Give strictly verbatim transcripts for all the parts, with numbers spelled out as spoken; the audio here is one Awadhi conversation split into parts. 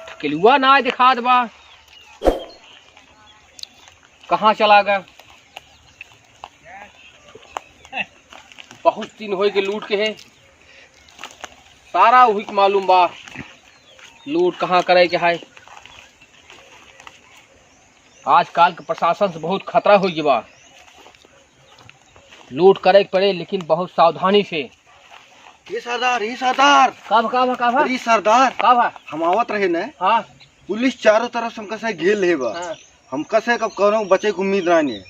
ढकेलुआ ना दिखात बा, कहाँ चला गया? बहुत दिन होइ के लूट के है, सारा उही के मालूम बा लूट कहाँ करे के है। आजकल के प्रशासन से बहुत खतरा होइ गया बा। लूट करे के पड़े, लेकिन बहुत सावधानी से। ए सरदार, ए सरदार। का भा, का भा, का भा? अरे सरदार, का भा? हम आवत रहे न। हाँ। पुलिस चारों तरफ से हमका से घेर ले बा। हाँ। हमका से कब कौनो बचे के उम्मीद ना नहीं।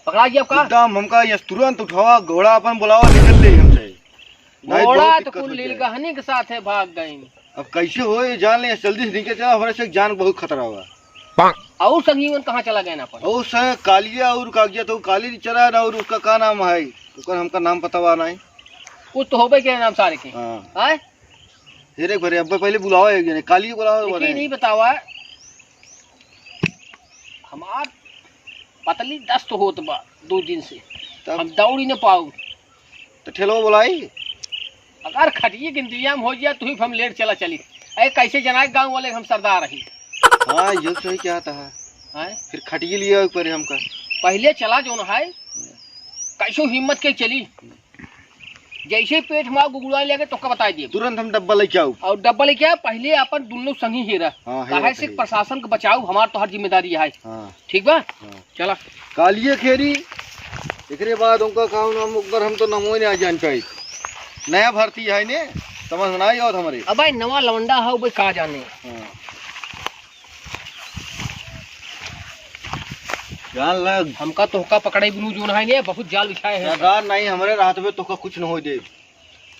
पकड़ा गया का? एकदम हमका यस तुरंत उठावा, घोड़ा अपन बुलावा, निकल ले हमसे। नहीं, घोड़ा बहुत तो दिक्कत कुल हो जाए। लीलगहनी के साथ है, भाग गई। अब कैसे हो ये जान ले, जल्दी से निकल चला, हमारे से जान बहुत खतरा हुआ। और संगी मन कहाँ चला गए ना अपन? और से कालिया और कागिया तो काली चला ना, और उसका का नाम है? ओकर हमका नाम पता बा नहीं। कुछ तो होबे के नाम सारे के। हाँ। आय? हेरे भरे, अब पहले बुलाओ एक जने, काली बुलाओ लेकिन बने। नहीं बतावा, हमार पतली दस्त होत बा दो दिन से, तब? हम दौड़ी न पाऊ। तो ठेलवा बुलाई? अगर खटिए के इंतजाम हो जाए तो ही हम लेट चला चली। अरे कैसे जनाए गाँव वाले हम सरदार रही। हाँ, ये सही क्या था। हैं? फिर खटिए लिए आवे पड़े हमका। पहले चला जो न है, कैसो हिम्मत के चली। जैसे ही पेट में गुगुड़ा लेके तोका बताई दिए। तुरंत हम डब्बा लेके आऊ। और डब्बा लेके आ, पहले अपन दुनो संगी हेरा। हाँ, हेरा काहे से पहले। प्रशासन के बचाऊ, हमार तो हर जिम्मेदारी है। हाँ। ठीक बा? हाँ। चला। कालिए खेरी, एकरे बाद उनका काम नाम ऊपर हम तो नमो ना जान पाई। नया भर्ती है ने, समझ ना आई और हमारे। अब भाई नवा लवंडा है, वो का जाने। हाँ। जान लग। हमका तोहका पकड़े बिनु जोन है ने, बहुत जाल बिछाए हैं। सरदार नहीं, हमारे रात में तोहका कुछ न हो दे।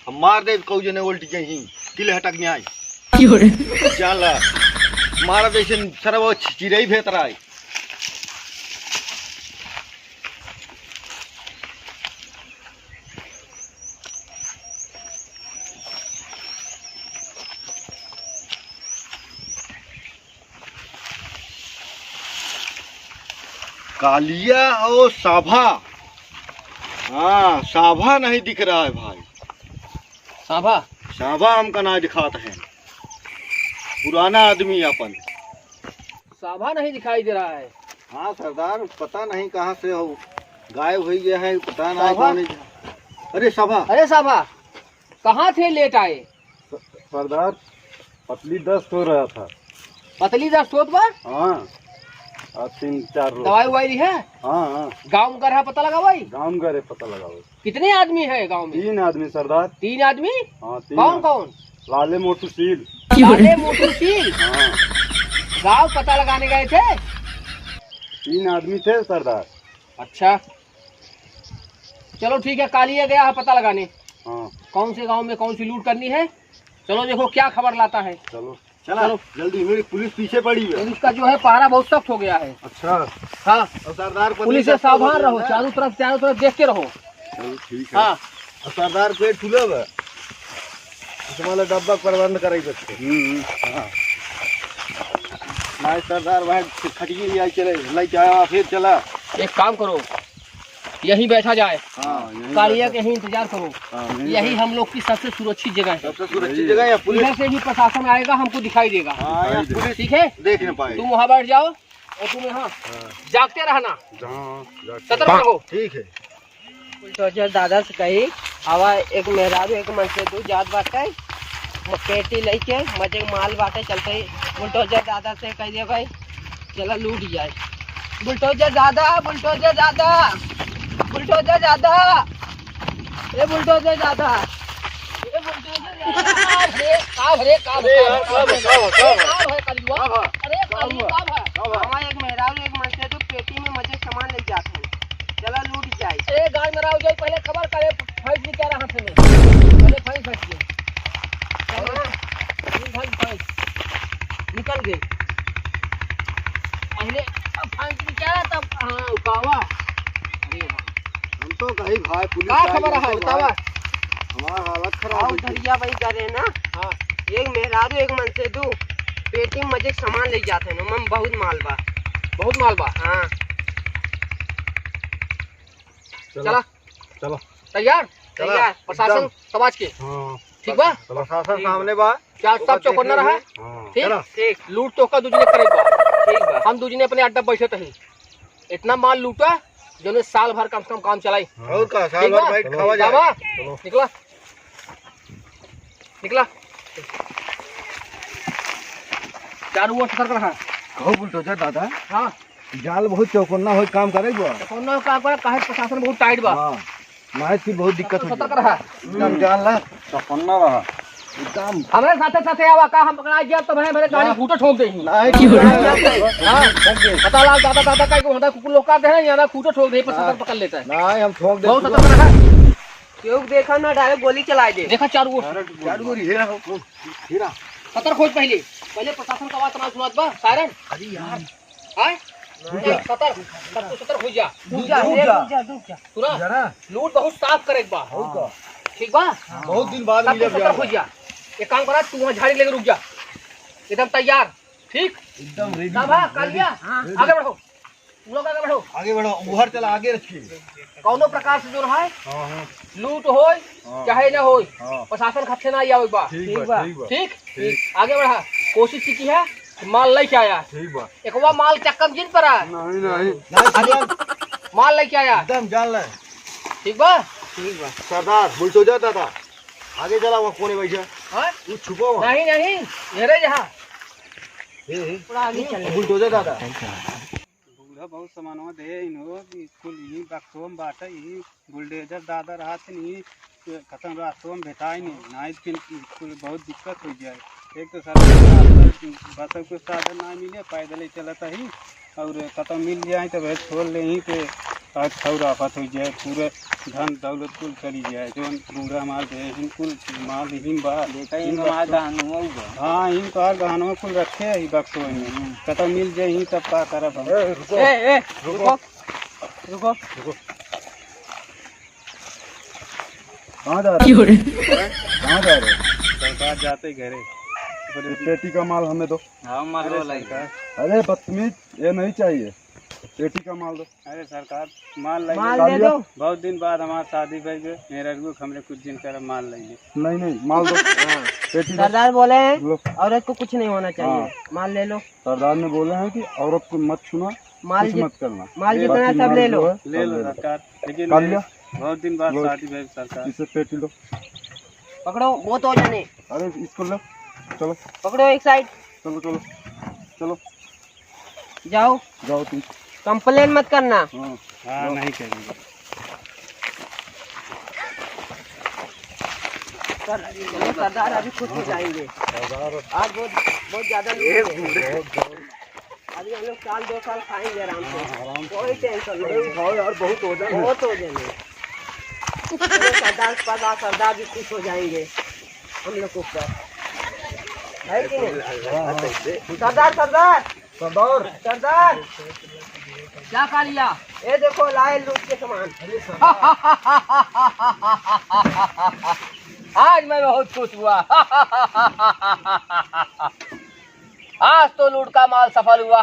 हम मार देब, कहू जने उल्ट जही, किले हटक न्याय। क्यों रे? जान ला, मारा जैसे सरवा चिरई भेत रहा है। कालिया और साभा। हाँ, साभा नहीं दिख रहा है भाई। साभा? साभा हमका ना दिखात है। पुराना आदमी अपन। साभा नहीं दिखाई दे रहा है। हाँ सरदार, पता नहीं कहाँ से हो, गायब हो गया है, पता नहीं साभा? कौन है। अरे साभा। अरे साभा, कहाँ थे लेट आए? स-, सरदार, पतली दस्त हो रहा था। पतली दस्त होत बा? हाँ, आज तीन चार रोज। दवाई उवाई ली है? हाँ, हाँ। गाँव में घर है, पता लगा भाई? गाँव में घर है, पता लगा भाई। कितने आदमी है गाँव में? तीन आदमी सरदार। तीन आदमी? हाँ, तीन कौन आदमी। कौन? लाले मोटू सील। लाले मोटू सील? हाँ। गाँव पता लगाने गए थे? तीन आदमी थे सरदार। अच्छा, चलो ठीक है, कालिया गया है पता लगाने। हाँ। कौन से गांव में कौन सी लूट करनी है, चलो देखो क्या खबर लाता है। चलो। चला, चलो। जल्दी, मेरी पुलिस पीछे पड़ी है। पुलिस का जो है पहरा बहुत सख्त हो गया है। अच्छा। हाँ। और सरदार पत्नी पुलिस से सावधान रहो, चारों तरफ, चारों तरफ देखते रहो। चलो ठीक है। हाँ। और सरदार पेट फूला बा। इस वाला डब्बा प्रबंध कराई बच्चे। हम्म। हाँ। नहीं सरदार भाई खटिए लिया चले, लेके आया फिर चला। एक काम करो, यहीं बैठा जाए। हाँ, यहीं कालिया बैठा। के ही इंतजार करो। हाँ, यहीं यही बैठा। हम लोग की सबसे सुरक्षित जगह है। सबसे सुरक्षित यही जगह है, पुलिस। इधर से भी प्रशासन आएगा, हमको दिखाई देगा। हाँ, यहाँ दिखाई दे। पुलिस ठीक है? देख न पाए। तुम वहाँ बैठ जाओ और तुम यहाँ हाँ। जागते रहना। हाँ, जागते। सतर्क रहो। ठीक है। बुलडोजर दादा से कही, आवा एक मेहरारू एक मन से दू जात बाटे, म-, पेटी लइके मजे के माल बाटे, चलते ही बुलडोजर दादा से कह दे भाई, चला लूट जाए। बुलडोजर दादा, बुलडोजर दादा, बुलडोजर दादा, ए बुलडोजर दादा, ए बुलडोजर दादा, का भरे, का भरे, का अरे यार, का भरे, का भरे, का भरे? का भरे, कलुआ? का भरे? अरे, का कलुआ, भरे? का भरे? का भरे? हमारे एक मेहरारू, एक मन से दू पेटी में मजे सामान ले जात है। चला लूट जाए। ए, गाय मराव जाए, पहले खबर करे, भैंस भी क्या रहा से में। पहले भैंस हट गई। पहले भैंस, भैंस निकल गई। पहले अब भैंस भी क्या रहा, तब, हाँ, उकावा। अरे वाह। हम तो कही भाई, पुलिस का आई खबर है, तो बतावा। भाई, हमारा हालत खराब आओ हो गई। उधरिया भाई करे ना। हाँ। एक मेहरारू, एक मन से दू। पेटी में मजे सामान ले जाते हैं, ओमन बहुत माल बा। बहुत माल बा? हाँ। चला। चला। चला। तैयार? चला, प्रशासन एकदम। समाज के। हाँ। ठीक बा? चला। प्रशासन सामने बा। क्या सब ओकर चौकन्ना देखे रहा? हुए। हाँ। ठीक? चला। ठीक। लूट तो का दूजने करे बा। ठीक बा। हम दूजने अपने अड्डा बैठे तही। इतना माल लूटा, जौने साल भर कम से कम काम चलाई। हाँ। और का, साल ठीक बा? भर बैठ खावा जाए। बाबा, चलो। निकला। निकला। चारों ओर सतर्क रहा। कहो बुलडोजर दादा। हाँ। जाल बहुत चौकन्ना होई, काम करे बा। चौकन्ना काम करे, काहे प्रशासन बहुत टाइट बा। हाँ। नहीं फिर बहुत दिक्कत हो सतर्क जाए। रहा। एकदम जाल ना चौकन्ना रहा। एकदम। हमरे साथे साथे आवा का, हम पकड़ा गया तो भाई मेरे गाड़ी हाँ। फूटे ठोक देही। नहीं, हाँ। पता लाग दादा, दादा का एक होता कुकुर लोग का दे हैं, यहाँ फूटे ठोक दे, प्रशासन हाँ। पकड़ लेता है। नहीं, हम ठोक दे बहुत सतर्क रहा। केहू देखा ना, direct गोली चलाए दे। देखा चारू ओर। चारू ओर हीरा हो, हीरा। सतर्क हो पहले, पहले प्रशासन का आवाज सुना, सुनात बा, सायरन। अरे यार। आय? रुक जा। सतर्क, सब तू सतर्क हो जा। रुक जा, रुक जा। रुक जा, रुक जा। सुना? जरा। लूट बहुत साफ करे के बा। और का? ठीक बा? बहुत दिन बाद सब मिले तू सतर्क हो जा। एक काम करा, तू वहाँ झाड़ी लेके रुक जा। एकदम तैयार। ठीक? एकदम ready। ना बा, कर लिया? हाँ। Ready। आगे बढ़ो। तू लोग आगे बढ़ो। आगे बढ़ो, उधर चला, आगे रखिए। कौनो प्रकार से जो है, हाँ, हाँ। लूट होय, हाँ। चाहे ना होय, हाँ। प्रशासन खाते ना आवे बा। ठीक बा, ठीक बा। ठीक बा। ठीक? ठीक। आगे बढ़ा। कोशिश की है कि माल लेके आया। ठीक बा। एक बार माल चक्कर में जिन पड़ा। नहीं, नहीं। नहीं, सुन। माल लेके आया। एकदम जान ले। ठीक बा? ठीक बा। सरदार, बुलडोजर दादा, आगे चला, वहाँ कोने बैठा। हाँ? तू छुपो वहाँ। नहीं, नहीं, घेरे जहाँ। ए, ए। थोड़ा आगे चल। बुलडोजर दादा। बूढ़ा बहुत सामानवा दे इन्हो, कुल यही बक्सों में बाटे, यही बुलडोजर दादा रहत नहीं, खतम रास्तों में भेटाई नहीं, नहीं तो फिर कुल बहुत दिक्कत हो जाए। एक तो सर बस कुछ साधन ना मिले, पैदल ही चलत ही, और खतम मिल जाए तो भाई छोड़ ले ही तो आज खौर आफत हो जाए, पूरे धन दौलत कुल चली जाए, जौन बूढ़ा हमार दे, इनकुल माल ही बा। देखा, इन इनका माल बक्सों गहनवा बा। हाँ, इन तोहार गहनवा कुल रखे ही बक्सों में। हम्म। कतौ मिल जाए ही तब का करब हम? ए, रुको। ए, ए, रुको। रुको। रुको। रुको। कहाँ जा रहे हो? क्यों रे? कहाँ जा रहे हो? सरकार जाते घरे। ये पेटी का माल हमें दो। हाँ, माल अरे वाला ही। सरकार। अरे बदतमीज, ये नहीं चाहिए। पेटी का माल दो। अरे सरकार, माल लइ माल ले। दे दो। बहुत दिन बाद हमार शादी भइल बे, मेहरारू के हमरे कुछ दिन कर माल लइ ले। नहीं, नहीं, माल दो। हाँ। पेटी दो। सरदार बोले हैं, लो। औरत को कुछ नहीं होना चाहिए। हाँ। माल ले लो। सरदार ने बोले हैं कि औरत को मत छूना, माल कुछ जित-, मत करना। माल जितना बाकी सब माल ले जो लो। है, ले सब लो ले लो। सरकार, लेकिन कर लिया? बहुत दिन बाद लो। शादी भइल सरकार। इसे पेटी लो। पकड़ो, बहुत वजन है। अरे इसको लो, चलो। पकड़ो एक side। चलो, चलो, चलो। जाओ। जाओ तुम। Complain मत करना। हाँ। हाँ, नहीं करेंगे। सर, चलो सरदार अभी खुश हो जाएंगे। सरदार। आज बहुत, बहुत ज्यादा लूट लिए। बहुत, बहुत। अभी हम लोग साल दो साल खाएंगे आराम से। हाँ, आराम से। कोई tension नहीं अरे है। उठाओ यार, बहुत वजन है। बहुत वजन है। चलो सरदार, सरदार, सरदार भी खुश हो जाएंगे हम लोग के ऊपर, है कि नहीं? हाँ, हाँ। सरदार, सरदार। सरदार। सरदार। क्या खा लिया? ये देखो, लाए लूट के सामान। अरे सरदार। आज मैं बहुत खुश हुआ। आज तो लूट का माल सफल हुआ।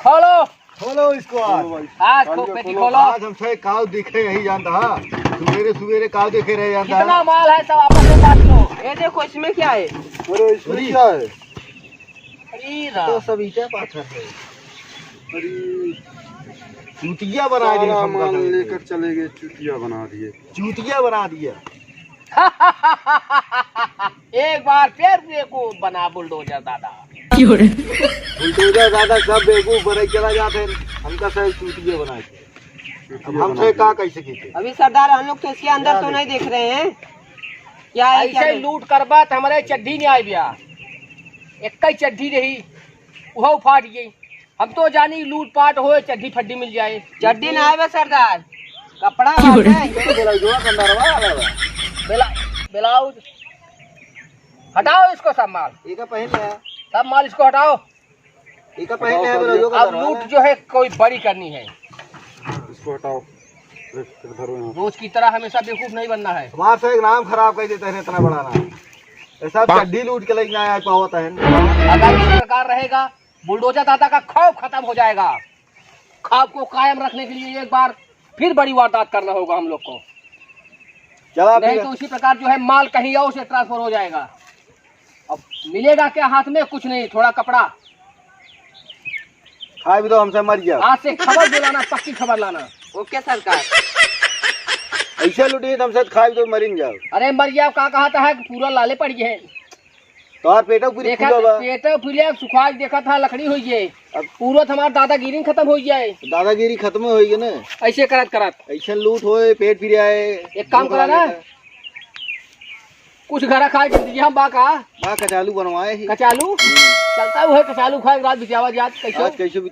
खोलो। खोलो इसको आज। खोलो भाई। आज खोलो, खूब पेटी खोलो। खोलो। आज हमसे काव दिखे यही जानता, हाँ। सुबेरे सुबेरे काव देखे रहे जानता। कितना माल है सब आपस में बांट लो। ये देखो इसमें क्या है। अरे इसमें अरे। क्या है? अरे तो राम। सब ईटा पाथर है। अरे। चूतिया बना दिया सारा हमका सामान लेकर चले गए, चूतिया बना दिए। चूतिया बना दिया। एक बार फिर बेवकूफ बना बुलडोजर दादा। क्यों रे? बुलडोजर दादा सब बेवकूफ बने चला जाते हैं, हमका सब चूतिया बना के। अब हमसे का कह सकी थे? अभी सरदार हम लोग तो इसके अंदर तो नहीं देख रहे हैं, क्या है, क्या ऐसे नहीं? लूट करबा त हमरे चड्ढी नहीं आए बिया, एक ही चड्ढी रही, वह फाट गई। हम तो जानी लूट पाट होए, चड्ढी फड्डी मिल जाए। चड्ढी ना आवे सरदार, कपड़ा बाटे। तो ब्लाउजवा के अंदरवा वाला बा। ब्ला-, ब्लाउज हटाओ इसको, सब माल। ये का पहन लिया? सब माल इसको हटाओ। ये का पहन लिया ब्लाउजवा के अंदरवा? अब लूट जो है कोई बड़ी करनी है। इसको हटाओ। एक, एक धरो यहाँ। रोज की तरह हमेशा बेवकूफ नहीं बनना है। हमारे से एक नाम खराब कर देता है, इतना बड़ा नाम। ऐसा चड्ढी लूट के लेके आया पावत है। अगर ये प्रकार रहेगा, बुलडोजर दादा का खौफ खत्म हो जाएगा। खौफ को कायम रखने के लिए एक बार फिर बड़ी वारदात करना होगा हम लोग को। चला नहीं फिर। तो उसी प्रकार जो है माल कहीं और से ट्रांसफर हो जाएगा। अब मिलेगा क्या हाथ में? कुछ नहीं, थोड़ा कपड़ा। खाए भी तो हमसे मर जाओ। आज से खबर जो लाना, पक्की खबर लाना। ओके सरकार। ऐसे लुटी तो हमसे खाए भी तो मरिन जाओ। अरे मर जाओ, का कहा था है कि पूरा लाले पड़ गए हैं। तोहार पेटो पूरी देखा फूला बा। पेटो फूले, अब सुखाए देखा था लकड़ी हो गए। अब पूरा तो हमार दादागिरी खत्म हो जाए। दादागिरी खत्म हो गई ना। ऐसे करत करत। ऐसे लूट होए, पेट फिर आए। एक काम करा ना। कुछ घरा खाए के इंतजाम बा का? बा, कचालू बनवाए ही। कचालू? हम्म। चलता हुआ कचालू खाए, रात बितावा जात, कैसे? आज कैसे भी